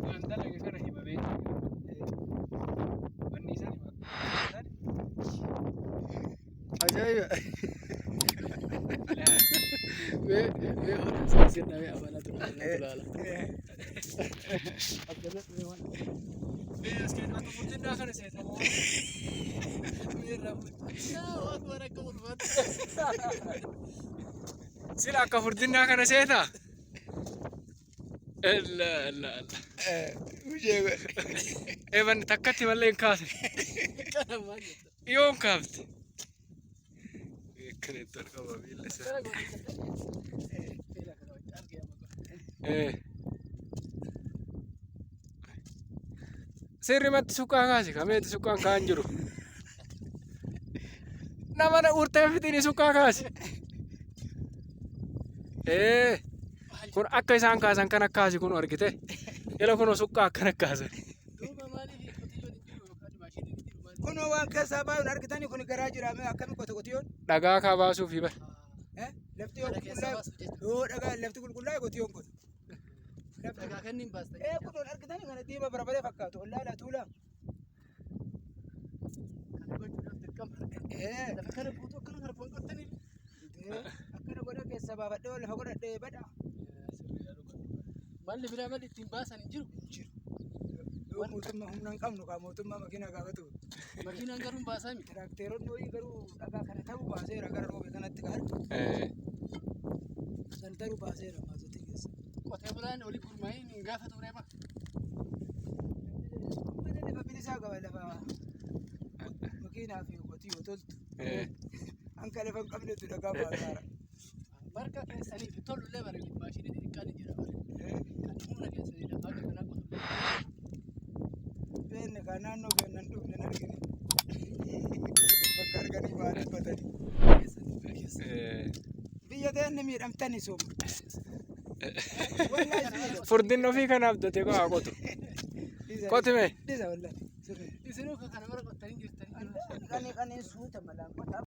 Waan dalage kana hima beektaa. Wanni isaan hima. Ajaa'iba! Mee mee hodha sirna mee amanatu ilaala. Akkanatti mee waan. Mee as keessa akka furdinnaa kana seeta. Mee irraa Waan akka ulfaatu. Sila akka furdinnaa kana seeta. Ella ella ella. Bushee godhe. Eeban takkatti mallee hin kaasne. Kana maal jetta? Yoon kaafte. Akkana itti ol qaba miila isaa. Kana godhe. Ila kana wajji argee amma godhe. Sirrimatti suqqaa kaasi kameeti suqqaan kaan jiru. Nama na urtee fixini suqqaa kaasi. Kun akka isaan kaasan kana kaasi kun argite. Ila kun suqqaa akkana kaasan. Duuba maaliif qotiyyoon hin jiru yookaan maashiniin hin jiru maaliif? Kunoo waan keessaa baay'een argitanii kun garaa jira mee akkami qota qotiyoon? Dhagaa kaa baasuuf hiba. Lafti yoo Kana keessaa qulqullaa'e baasuuf jechuudha. yoo dhagaa lafti qulqullaa'e qotiyoon qota. Lafti Dhagaa kanneen baasta. Kunoon argitanii kana diima barbaree fakkaatu ollaa tuulaa. Kana gochuudhaaf dirqama. Lafa kana guutuu akkana kana foon qottanii. Akkana godha keessa baafadhee lafa godhadhee badha. Malli biraa malli ittiin baasan hin jiru. Jiru. Yoo mootummaa humna hin qabnu kaa mootummaa makiinaa gaafatu. Makiinaan garuu hin baasaa miti. Tiraakteeronni wayii garuu dhagaa kana ta'uu baaseera gara roobe kanatti kaa'e. San ta'uu baaseera maazotii keessa. Qotee bulaan olii gurmaa'ee hin gaafatu reeba. Mana lafa bilisaa qaba lafa makiinaa fi qotiyyoo toltu. Hanka lafa hin qabnetu dhagaa baasaara. Marga keessaniif tolullee bare maashinii xixiqqaan hin jira bare. Kan humna keessanii lafa akka kanaa qotullee. Beenne kaa naannoo keenya hin dhufne hin argine. Bakka arganii waa dubbatanii. Biyya teenne miidhamtani sooma. Wallahi miidhamtan. Furdinni ofii kanaaf datee haa qotu. Qoti mee? Dhisa wallahi. Sirrii. Isinuu kana mara qottanii jirtanii. Qanii qanii suuta malaan qotaa.